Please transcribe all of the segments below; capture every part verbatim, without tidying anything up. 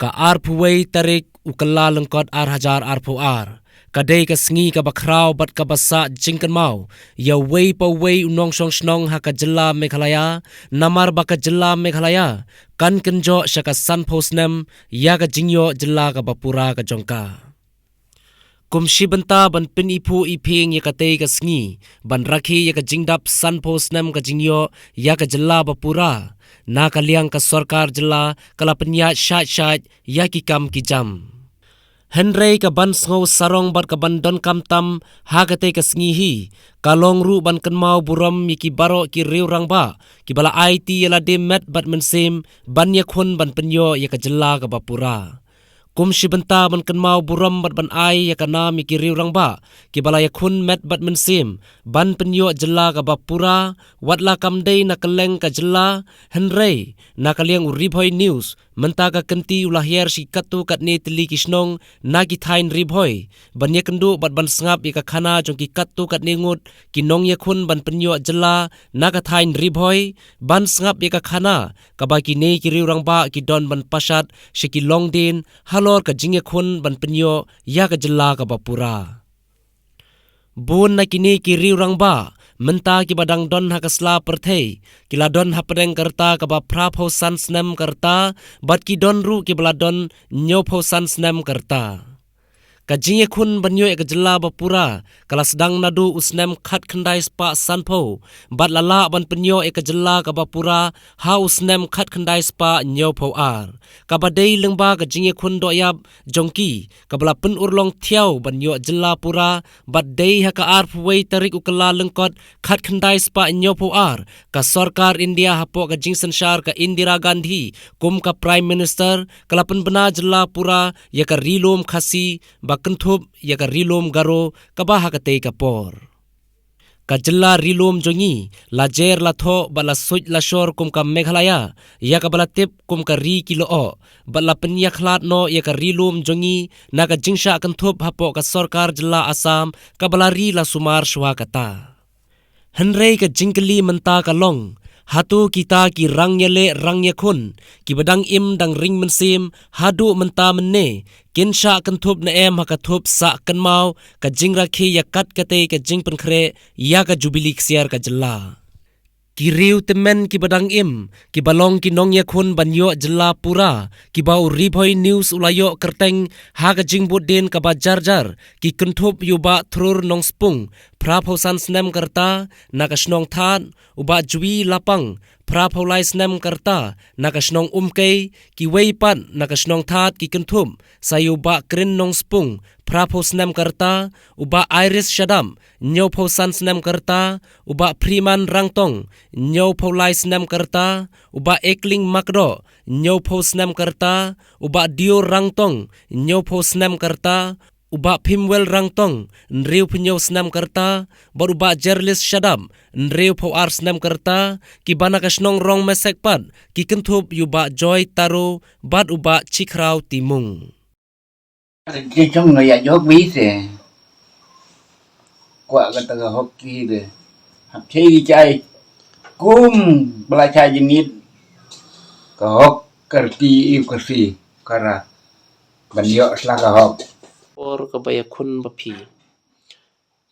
ka arphew wei tarik u Kyllalyngkot ar hajar arphew ar. Ka dei ka sngi kaba khraw bad kaba sah jingkynmaw ïa uwei pa uwei u nongshong shnong ha ka jylla Meghalaya, namar ba ka jylla Meghalaya kan kynjoh sha ka sanphew snem ïa ka jingïoh jylla kaba pura ka jong ka. Kum shi bynta ban pyniphuh iphieng ïa katei ka sngi, ban rakhe ïa ka jingdap sanphew snem ka jingïoh ïa ka jylla ba pura, na ka liang ka sorkar jylla ka la pynïaid shait shait ïa ki kam ki jam. Hynrei ka ban sngew sarong bad ka ban donkam tam ha katei ka sngi hi, ka long ruh ban kynmaw burom ïa ki baroh ki riew rangbah kiba la aiti ïa lade met bad mynsiem ban ïakhun ban pynïoh ïa ka jylla kaba pura. Kum shi bynta ban kynmaw burom bad ban ai ïa ka nam ïa ki riew rangbah kiba la ïakhun met bad mynsiem ban pynïoh jylla kaba pura, wat la kam dei na kylleng ka jylla, hynrei na ka liang u Ri Bhoi News mynta ka kynti u la hiar sha ki katto katne tylli ki shnong na ki thaiñ Ri Bhoi ban ïakynduh bad ban sngap ïa ka khana jong ki katto katne ngut ki nongïakhun ban pynïoh jylla na ka thaiñ Ri Bhoi, ban sngap ïa ka khana kaba kine ki riew rangbah ki don ban pashat sha ki longdien halor ka jingïakhun ban pynïoh ïa ka jylla kaba pura. Bun na kine ki riew rangbah mynta kiba dang don ha ka sla pyrthei ki la don hapdeng ka rta kaba phraphew san snem ka rta, bad ki don ruh kiba la don hynñiewphew san snem ka rta. Ka jingïakhun ban ïoh ïa ka jylla ba pura ka la sdang naduh u snem khatkhyndai spah sanphew, bad la lah ban pynïoh ïa ka jylla kaba pura ha u snem khatkhyndai spah hynñiewphew ar, kaba dei lyngba ka jingïakhun dohïap jong ki kaba la pynurlong thiaw ban ïoh jylla pura, bad dei ha ka arphew wei tarik u Kyllalyngkot khatkhyndai spah hynñiewphew ar, ka sorkar India hapoh ka jingsynshar ka Indira Gandhi kum ka Prime Minister ka la pynbna jylla pura ïa ka Ri Lum Khasi ba kynthup ïa ka Ri Lum Garo kaba ha katei ka por. Ka jylla Ri Lum jong ngi la jer la thoh bad la suid la shor kum ka Meghalaya, ïa kaba la tip kum ka Ri ki lyoh, bad la pynïakhlad noh ïa ka Ri Lum jong ngi na ka jingshah kynthup hapoh ka sorkar jylla Assam kaba la ri la sumar shuwa kata. Hynrei ka jingkylli mynta ka long, hato kita ki rangïaleh rangïakhun kiba dang im dang ring mynsiem haduh mynta mynne kin shah kynthup ne em ha ka thup sah kynmaw ka jingrakhe ïa kat katei ka jingpynkhreh ïa ka jubili ksiar ka jylla? Ki riew tymmen kiba dang im kiba long ki nongïakhun ban ïoh jylla pura, kiba u Ri Bhoi News u la ïoh kyrteng ha ka jingbud dien kaba jar jar, ki kynthup ïa u Bah Thrur Nongspung, phraphew san snem ka rta, na ka shnong Thad, u Bah Jwi Lapang, phraphew lai snem ka rta, na ka shnong Umkei, kiwei pat na ka shnong Thad ki kynthup sa ïa u Bah Krin Nongspung, phraphew snem ka rta, u Bah Iris Shadap, hynñiewphew san snem ka rta, u Bah Phriman Rangtong, hynñiewphew lai snem ka rta, u Bah Ekling Makdoh, hynñiewphew snem ka rta, u Bah Dio Rangtong, hynñiewphew snem ka rta, u Bah Phimwel Rangtong, hynriewphew hynñiew snem ka rta, bad u Bah Jerlis Shadap, hynriewphew ar snem ka rta, kiba na ka shnong Rongmesek pat ki kynthup ïa u Bah Joy Taro bad u Bah Chikhraw Timung. Ki chong nga ïa jok wi se. Kwah kata ka hok ki de. Hap chei di chai. Kum bla chai jinit. Ka hok ka rti i ka si. Kara. Ban ïoh sla ka hok. Por kaba ïakhun ba phi,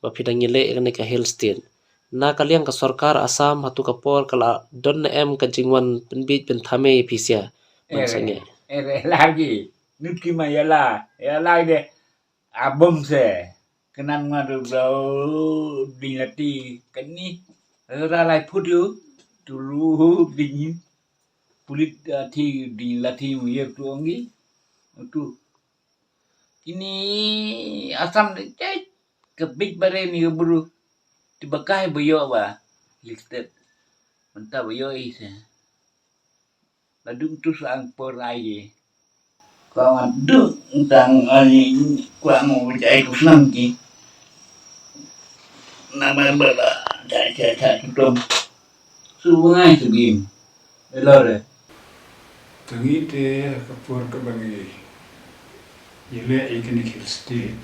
ba phi dang ïaleh ïa kane ka Hill State, na ka liang ka sorkar Assam hato ka por ka la don ne em ka jingwan pynbiej pynthame ïa phi sia ban sangeh? Ere, ere, lagi. Nut ki ma ïa la, ïa la de. Abom se. Kenan ma de bro, ding lati kani. Ra lai phut yu. Tulu ding. Pulit, ah, thi ding lati mu yer tu ong gi. Tu. Kini Assam de chai ka big bare ni ka bru. Ti ba kai ba ïoh ba. Listed. Mynta ba ïoh i se. La dum tu sang por ai ye. Kwa ma du tang ai kwa mo ba chai ku snam ki. Na ma ba ba chai chai chai tu tom. Su ba ngai su bim. Elo re. Ka ngi te ka por kaba ngi ïaleh ïa kane ka Hill State,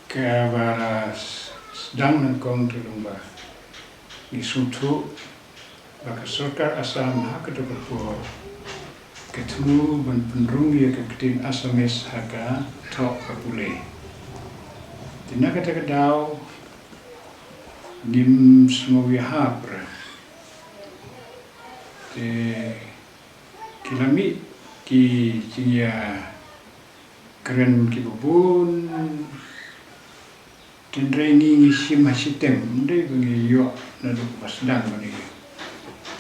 kaba la s-, sdang nyngkong te long ba ngi sngewthuh ba ka sorkar Assam ha kato ka por Ka thmu ban pynrung ïa ka ktien Assamese ha ka thoh ka pule. Te na kata ka daw ngim sngew ïahap re. Te ki la mih ki jingïakren kiba bun. Hynrei ngi ngi shim ha shiteng, ym dei ba ngi ïoh naduh ba sdang ma ngi.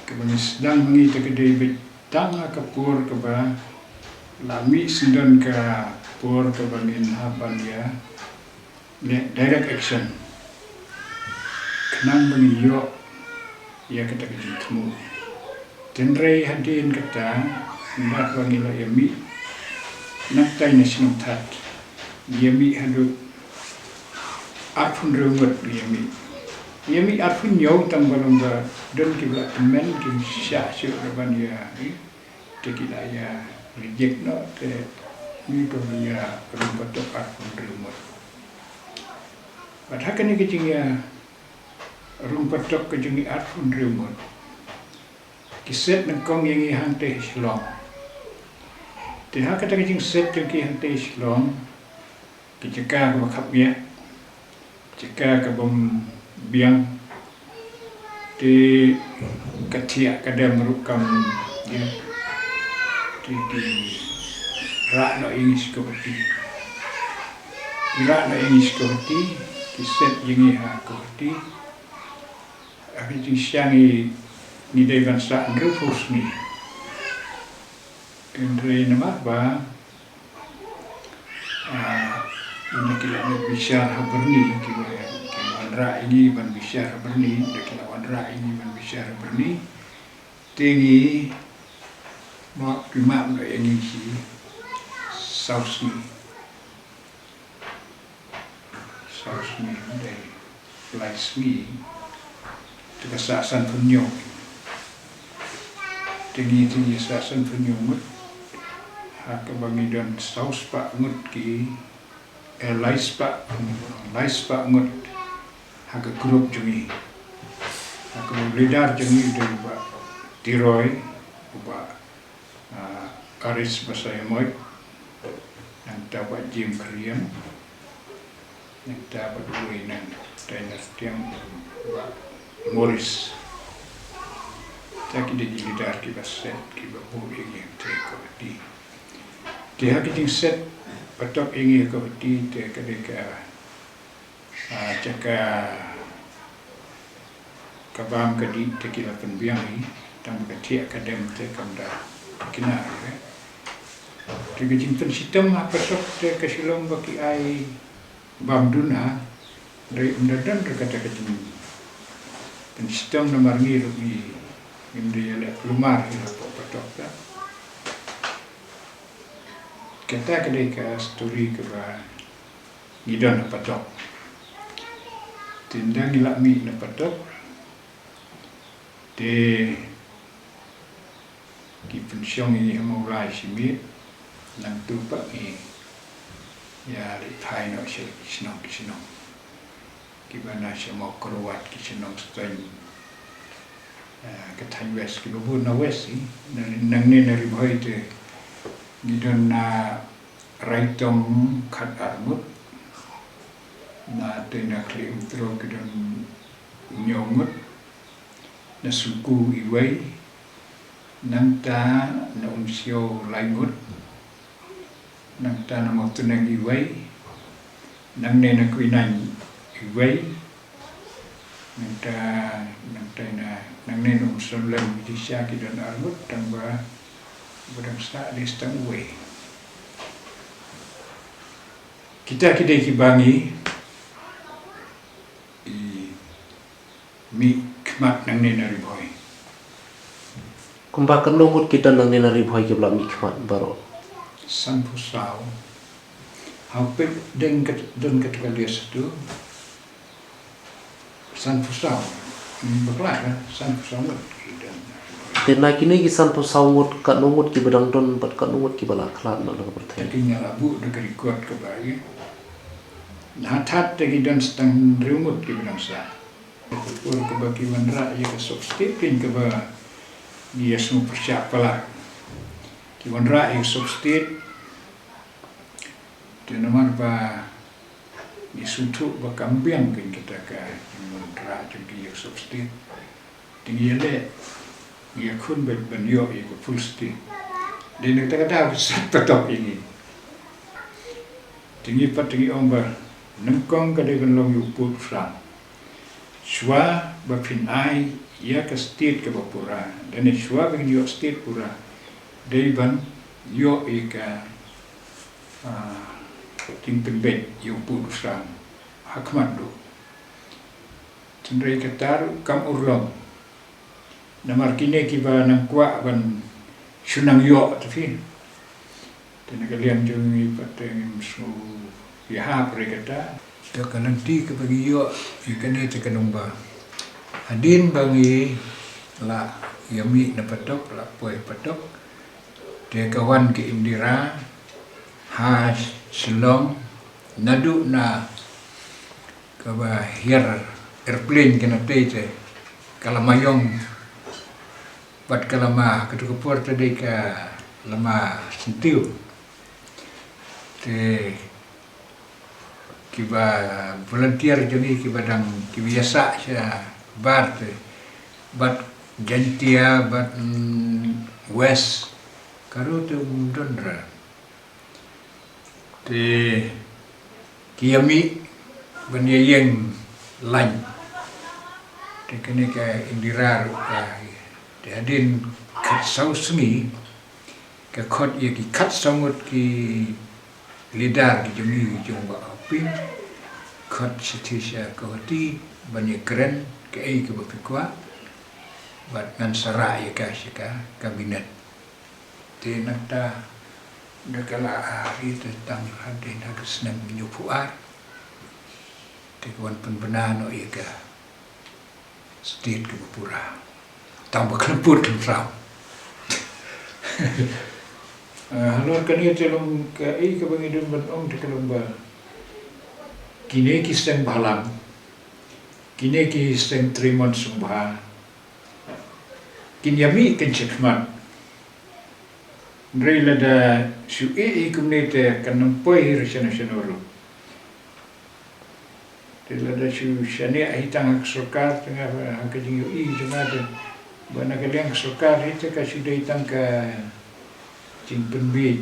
Kaba ngi sdang ma ngi te ka dei beit tang ha ka por kaba la mih syndon ka por kaba ngin hap ban ïa leh direct action. Khnang ba ngin ïoh ïa kata ka jingthmu. Hynrei hadien kata, ynda ba ngi la ïa mih, nangta na shnong Thad, ïa mih haduh arphew hynriew ngut ïa mih. Ïa mih arphew hynñiew tang ba long ba don kiba la tymmen ki shah shuh ban ïa, eh, te ki la ïa reject noh te ngi to ïa rung patok arphew hynriew ngut. Bad ha kane ka jingïa rung patok ka jong ngi arphew hynriew ngut. Ki set nyngkong ïa ngi hangtei Shillong. Te ha kata ka jingset jong ki hangtei Shillong, ki jaka kaba khapngiah, jaka kabym biang, te ka thiah ka dem ruh kam, ïa, te ki rah noh ïa ngi sha Guwahati. Ki rah noh ïa ngi sha Guwahati, ki set ïa ngi ha Guwahati. Ha ka jingshisha ngi, ngi dei ban sah hynriewphew sngi. Hynrei namar ba, ah, ynda ki la wanrah bishar ha Byrni, ki wa-, ki wanrah ïa ngi ban bishar ha Byrni, ynda ki la wanrah ïa ngi ban bishar ha Byrni, te ngi, ma, ki map noh ïa ngi shi saw sngi. Saw sngi, dei lai sngi, te ka sah sanphew hynñiew. Te ngi te ngi sah sanphew hynñiew ngut, ha kaba ngi don saw spah ngut ki, eh, lai spah, lai spah ngut, ha ka group jong ngi. Ha ka leader jong ngi dei u Bah Tiroi, u Bah ah, Aris Basaiawmoit, nangta Bah Jim Khyriem, nangta Bah Dwayne, nangta Nongtieng, Bah Morris. Te ki dei ki leader kiba set, kiba buh ïa ngi ha ka party. Te ha ka jingset patok ïa ngi ha ka party, te ka dei ka Ah, jaka ka bam ka dih te ki la pynbiang hi, tang ba ka thiah ka dem te kam da kina hi. Te ka jingpynshitom ha patok te ka Shillong ba ki ai bam duna, dei ym da don re kata ka jingpynshitom namar ngi ruh ngi, ngim da ïaleh kulmar hi hapoh patok ta. Kata ka dei ka story kaba ngi don ha patok. Te ynda ngi la mih na patok, te ki pynshong ïa ngi ha Mawlai shi miet, nangta pat ngi ïa leit phai noh sha ki shnong ki shnong. Kiba na sha Mawkyrwat, ki shnong Saiñ, eh, ka thaiñ West, kiba bun na West hi, na, nangne na Ri Bhoi te ngi don na Raitong khatar ngut, na te na Khlieh Umtro ki don hynñiew ngut, na Sungku iwei, nangta na Umsyiaw lai ngut, nangta na Mawtneng iwei, nangne na Kwinaiñ iwei, nangta, nangta na, nangne na Umsawlem, ki dei sha ki don ar ngut, tang ba, ba dang sah dei tang uwei. Kita ki dei kiba ngi, i, mih khmat nangne na Ri Bhoi. Kumba katno ngut ki don nangne na Ri Bhoi kiba la mih khmat baroh? Sanphew saw. Hau peit deng kat, don kat ka list tu. Sanphew saw. Hmm, bakla ka, sanphew saw ngut ki don. Te na kine ki sanphew saw ngut, katno ngut kiba dang don bad katno ngut kiba la khlad na ka pyrthei? Te ki nga la buh da ka record kaba ïa. Na Thad te ki don tang hynriew ngut kiba dang sah. Por kaba ki wanrah ïa ka Saw State Games kaba ngi ïa sngewpyrshah palat. Ki wanrah ïa ka sub state, te namar ba ngi sngewthuh ba kam biang kein kata ka jingwanrah jong ki ïa ka sub state. Te ngi ïaleh, ngi ïakhun beit ban ïoh ïa ka full state. Dei na kata ka daw ki sat patok ïa ngi. Te ngi pat te ngi ong ba nyngkong ka dei ban long ïa u pud u slam. Shuwa ba phin ai ïa ka state kaba pura, lane shuwa ba ngin ïoh state pura, dei ban ïoh ïa ka, ah, jingpynbeit ïa u pud u slam ha khmat duh. Hynrei kata ruh kam urlong. Namar kine kiba nang kwah ban shu nang ïoh te phi. Te na ka liang jong ngi pat te ngim sngewbha re kata. Te ka lynti kaba ngi ïoh ïa kane te ka long ba hadien ba ngi la ïa mih na patok, la poi patok, te ka wan ka Indira ha Shillong, naduh na kaba hiar airplane kane te, te ka lama ïong bad ka lama, katu ka por te dei ka lama syntiew. Te kiba volunteer jong ngi kiba dang, kiba ïasah shabar te, bad Jaintia bad, mm, West, ka ruh te um don re. Te ki ïa mih ban ïa ïeng lain. Te kane ka Indira ruh ka, te hadien khatsaw sngi, ka khot ïa ki khatsaw ngut ki leader ki jong ngi, ki jong Bah Hoping, khot shithi sha Guwahati ban ïa kren kaei kaba phi kwah, bad ngan sa rah ïa ka sha ka cabinet. Te nangta da ka la, ah, ri te tang hadien ha ka snem hynñiewphew ar, te ka wan pynbna noh ïa ka state kaba pura. Tang ba khlem pud khlem sram. Ah, halor kane te long kaei kaba ngi don ban ong te ka long ba kine ki seng bhalang, kine ki seng trei mon sngewbha, kin ïa mih kein shakhmat. Hynrei lada shu ïeh ïa kumne te kan ym poi hi ruh shano shano ruh. Te lada shu shaniah hi tang ha ka sorkar, tang ha ka jingïohi jong nga te, ba na ka liang ka sorkar hi te ka shu dei tang ka jingpynbiej,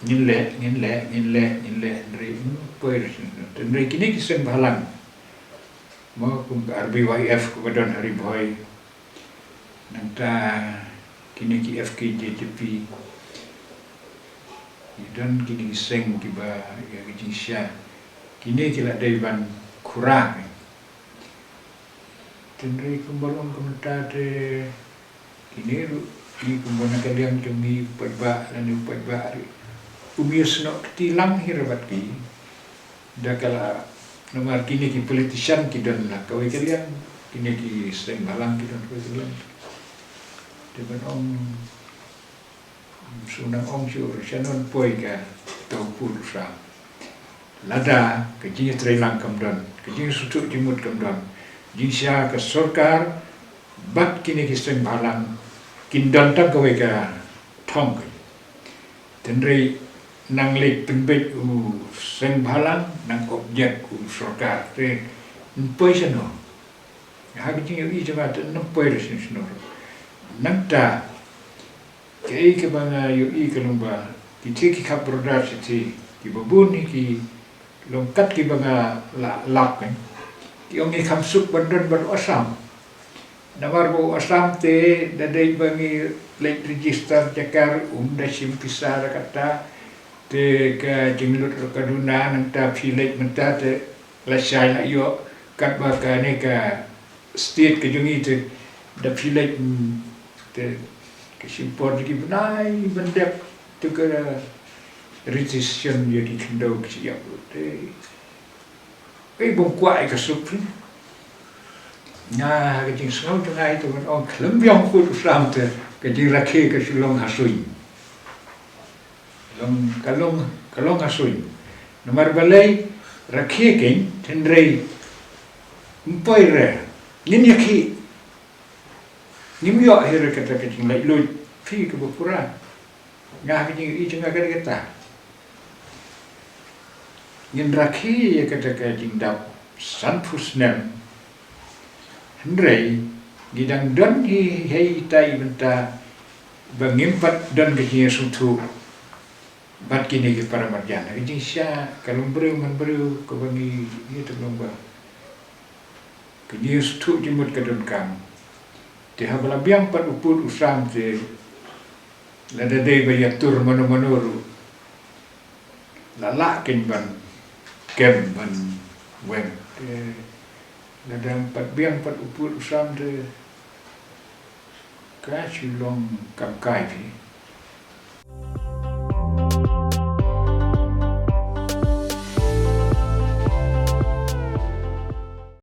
ngin leh, ngin leh, ngin leh, ngin leh, hynrei ym poi ruh shano shano. Te hynrei kine ki seng bhalang, mo, kum ka R B Y F kaba don ha Ri Bhoi, nangta kine ki F K J G P, ki don kine ki seng kiba ïa ka jingshisha, kine ki la dei ban khura kein. Te hynrei kumba long kumta te kine ruh, ngi kumba na ka liang jong ngi u paidbah lane u paidbah ruh um ïasnoh kti lang hi ruh bad ki. Da ka la, namar kine ki politician ki don la kawei ka liang, kine ki seng bhalang ki don kawei ka liang. Te ban ong, shu nang ong shuh ruh shanon poi kata u pud u slam. Lada ka jingïatreilang kam don, ka jingsngewthuh jingmut kam don, jingshisha ka sorkar bad kine ki seng bhalang kin don tang kawei ka thong kein. Te hynrei nang leit pynbeit u seng bhalang, nang object u sorkar, te ym poi shano. Ha ka jingïohi jong nga te ym poi ruh shano shano ruh. Nangta kaei kaba nga ïohi ka long ba kitei ki khap border shatei, kiba bun hi ki long kat kiba nga la lap kein, ki ong ngi kham suk ban don bad u Assam. Namar ba u Assam te da dei ba ngi leit register jaka ruh um da shim pisa da kata. Te ka jinglut ruh ka duna, nangta phi leit mynta te lashai la ïoh, katba kane ka state ka jong ngi te da phi leit, mm, te ka shim por da ki bnai ban dep tu ka registration ïa ki khyndew ki shyiap ruh te. Ei, bym kwah ïa ka suk phi. Nga ha ka jingsngew jong nga ïa tu ban ong khlem biang pud u slam te ka jingrakhe ka shu long ha suiñ. Long, ka long, ka long ha suiñ. Namar balei rakhe kein, te hynrei ym poi re. Ngin ïa khih. Ngim ïoh hi re kata ka jinglaitluid phi kaba pura. Nga ha ka jingïohi jong nga kata kata, ngin rakhe ïa kata ka jingdap sanphew snem. Hynrei ngi dang don hi hei ita i bynta ba ngim pat don ka jingïasngewthuh bad kine ki para marjan. Ka jingshisha ka long briew man briew kaba ngi ïa, te long ba ka jingïasngewthuh jingmut ka donkam. Te haba la biang pat u pud u sam te, lada dei ba ïatur mano mano ruh, la lah kein ban kem ban weng. Te lada pat biang pat u pud u sam te, ka shu long kam kai phi.